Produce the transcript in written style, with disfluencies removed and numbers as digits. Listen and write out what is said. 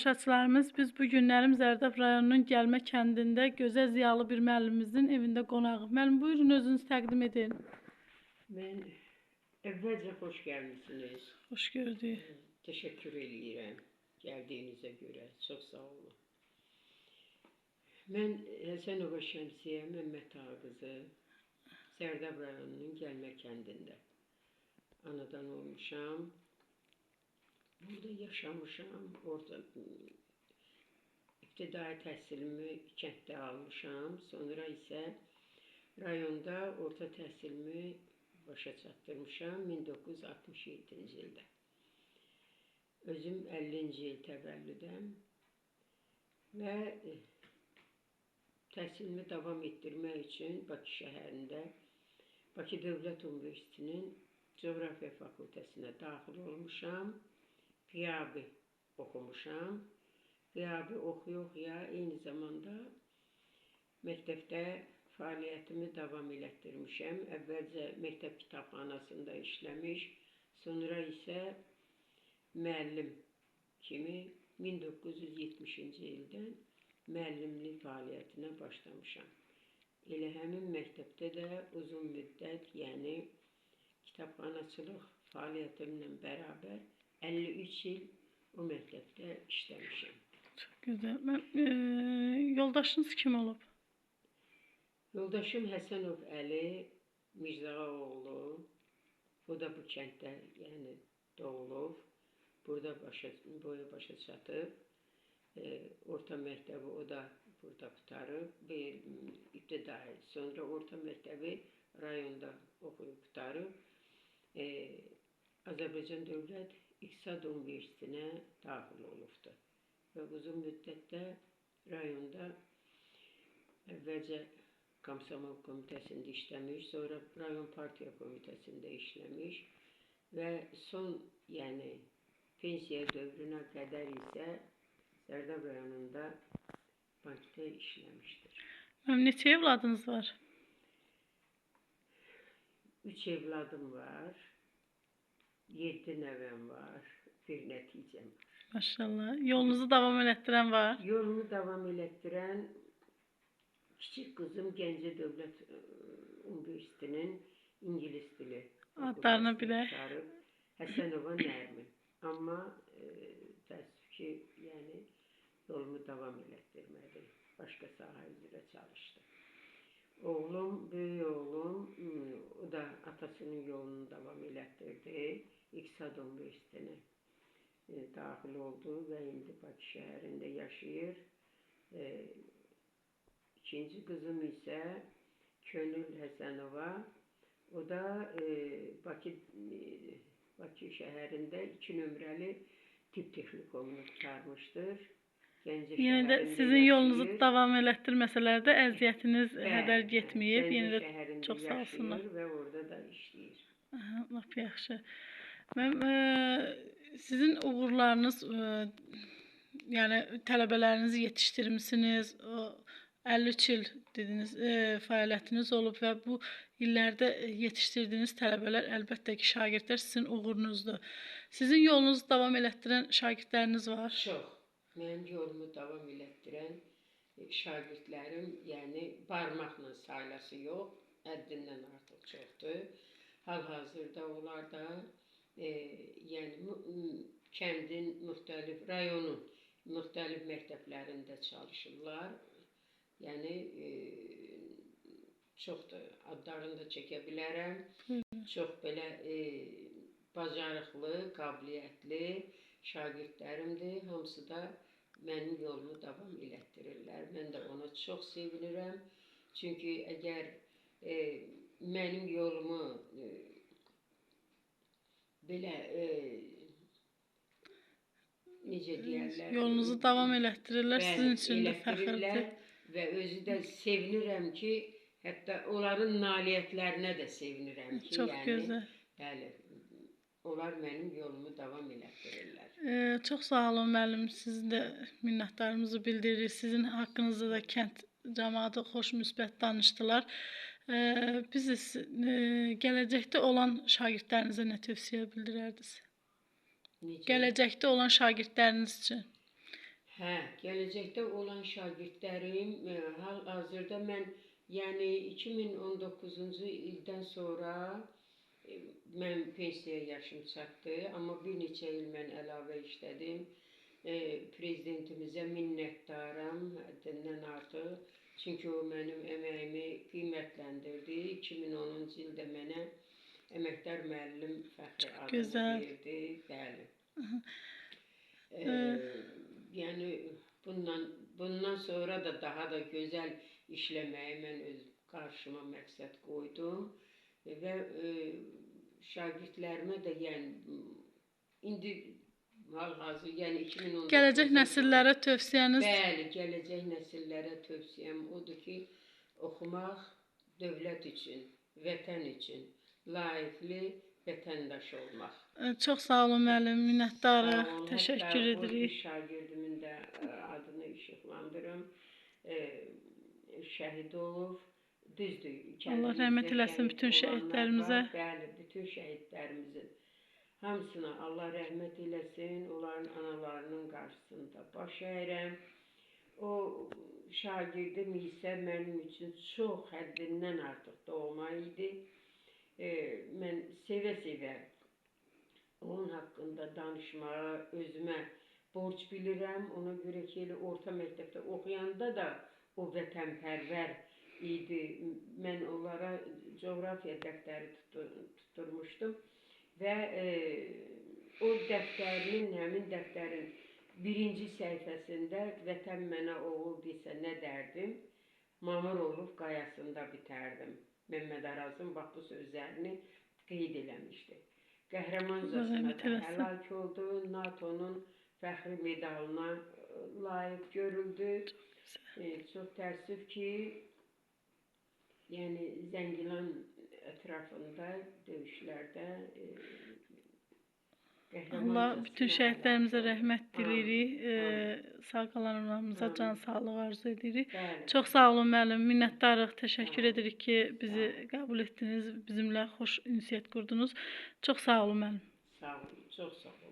Tamaşaçılarımız, biz bu günlərim Zərdəb rayonunun Gəlmə kəndində gözəl ziyalı bir müəllimimizin evində qonağıq. Müəllim, buyurun özünüzü təqdim edin. Mən əvvəlcə xoş gəlmisiniz. Xoş gördük. Təşəkkür eləyirəm gəldiyinizə görə. Çox sağ olun. Mən Həsənova Şəmsiyə Məmməd Ağa qızı, Zərdəb rayonunun Gəlmə kəndində anadan olmuşam. Burada yaşamışam. Orada ibtidai təhsilimi kənddə almışam. Sonra isə rayonda orta təhsilimi başa çatdırmışam 1967-ci ildə. Özüm 50-ci il təvəllüdəm və təhsilimi davam etdirmək üçün Bakı şəhərində Bakı Dövlət Universitetinin Coğrafiya fakültəsinə daxil olmuşam. Qiyabi oxumuşam. Qiyabi oxuya-oxuya eyni zamanda məktəbdə fəaliyyətimi davam elətdirmişəm. Əvvəlcə məktəb kitabxanasında işləmiş, sonra isə müəllim kimi 1970-ci ildən müəllimlik fəaliyyətinə başlamışam. Elə həmin məktəbdə də uzun müddət, yəni kitabxanaçılıq fəaliyyətimlə bərabər 53 il o məktəbdə işləmişəm. Çox gözəl. Mən, yoldaşınız kim olub? Yoldaşım Həsənov Əli Mirzağa oğlu. O da bu kənddə, yəni doğulub. Burada boya başa çatıb. Orta məktəbi o da burada qurtarıb. İbtidai. Sonra orta məktəbi rayonda oxuyub qurtarıb. Azərbaycan Dövlət İqtisad Universitetinə daxil olubdur. Və uzun müddətdə rayonda əvvəlcə Komsomol komitəsində işləmiş, sonra rayon partiya komitəsində işləmiş və son, yəni pensiya dövrünə qədər isə Zərdəb rayonunda bankda işləmişdir. Müəllim, neçə evladınız var? 3 evladım var, 7 nəvəm var, bir nəticəm var. Maşallah. Yolunuzu davam elətdirən var? Yolumu davam elətdirən kiçik qızım Gəncə Dövlət Universitetinin İngilis dili adlarını bilək. Həsənova Nərmin. Amma təəssüf ki, yəni yolumu davam elətdirmədi. Başqa sahə üzrə çalışdı. Oğlum, böyük oğlum, o da atasının yolunu davam elətdirdi. İqtisad Universitetinə daxil oldu və indi Bakı şəhərində yaşayır. İkinci qızım isə Könül Həsənova. O da Bakı şəhərində 2 nömrəli tibb texnikumunu qurtarmışdır. Yenə də sizin yolunuzu davam elətdirməsələr də əziyyətiniz hədər getməyib. Yenə də çox sağ olsunlar. Və orada da işləyir. Aha, lap yaxşı. Mən, sizin uğurlarınız, yəni tələbələrinizi yetişdirmisiniz. 53 il dediniz, fəaliyyətiniz olub və bu illərdə yetişdirdiyiniz tələbələr əlbəttə ki, şagirdlər sizin uğurunuzdur. Sizin yolunuzu davam elətdirən şagirdləriniz var? Çox. Mənim yolumu davam elətdirən şagirdlərim, yəni barmaqla saylası yox, həddindən artıq çoxdur. Hal-hazırda onlar da yəni kəndin müxtəlif, rayonun müxtəlif məktəblərində çalışırlar. Yəni çoxdur, adlarını da çəkə bilərəm. Çox belə bacarıqlı, qabiliyyətli şagirdlərimdir. Hamısı da mənim yolumu davam elətdirirlər. Mən də ona çox sevinirəm. Çünki əgər mənim yolumu belə necə deyərlər? Yolunuzu davam elətdirirlər, sizin üçün də fəxirdir. Və özü də sevinirəm ki, hətta onların nailiyyətlərinə də sevinirəm ki, çox yəni, gözəl. Bəli, onlar mənim yolumu davam elətdirirlər. Çox sağ olun müəllim, sizin də minnətdarımızı bildiririk. Sizin haqqınızda da kənd cəmaatı xoş müsbət danışdılar. Biz gələcəkdə olan şagirdlərinizə nə tövsiyə bildirərdiniz? Necə? Gələcəkdə olan şagirdləriniz üçün. Hə, gələcəkdə olan şagirdlərim hal-hazırda mən, yəni 2019-cu ildən sonra mən pensiya yaşım çatdı, amma bir neçə il mən əlavə işlədim. Prezidentimizə minnətdaram həddindən artıq. Çünki o mənim əməyimi qiymətləndirdi. 2010-cu ildə mənə əməkdar müəllim fəxri adını gözəl. verdi. Bəli. Yəni bundan sonra da daha da gözəl işləməyi mən öz qarşıma məqsəd qoydum və şagirdlərimə də, yəni indi hal-hazır, yəni 2019-cu Gələcək nəsillərə tövsiyəniz? Bəli, gələcək nəsillərə tövsiyəm odur ki, oxumaq dövlət üçün, vətən üçün, layiqli vətəndaş olmaq. Çox sağ olun müəllim, minnətdarıq, Sağ olun. təşəkkür Hətta o edirik. bir şagirdimin də adını işıqlandırım. Şəhid olub. Düzdür, Allah rəhmət kəndimizdə eləsin şəhid bütün olanlar şəhidlərimizə. var. Bəli, bütün şəhidlərimizin hamısına Allah rəhmət eləsin. Onların analarının qarşısında baş əyirəm. O şagirdim isə mənim üçün çox həddindən artıq doğma idi. Mən sevə-sevə onun haqqında danışmağa özümə borc bilirəm. Ona görə ki, elə orta məktəbdə oxuyanda da o vətənpərvər idi. Mən onlara coğrafiya dəftəri tutturmuşdum və o dəftərinin, həmin dəftərin birinci səhifəsində vətən mənə oğul desə nə dərdim, mamır olub qayasında bitərdim. Məmməd Arazın bax bu sözlərini qeyd eləmişdi. Qəhrəmancasına rəhmət da eləsin. həlak oldu, NATO-nun fəxri medalına layiq görüldü. Çox təəssüf ki, yəni Zəngilan ətrafında döyüşlərdə Allah bütün qəhrəmancasına şəhidlərimizə həlak oldu. rəhmət diləyirik. Amin. Sağ qalanlarımıza Amin. can sağlığı arzu edirik. Bəli. Çox sağ olun müəllim, minnətdarıq. Təşəkkür Sağ olun. edirik ki, bizi qəbul etdiniz, bizimlə xoş ünsiyyət qurdunuz. Çox sağ olun müəllim. Sağ olun, çox sağ olun.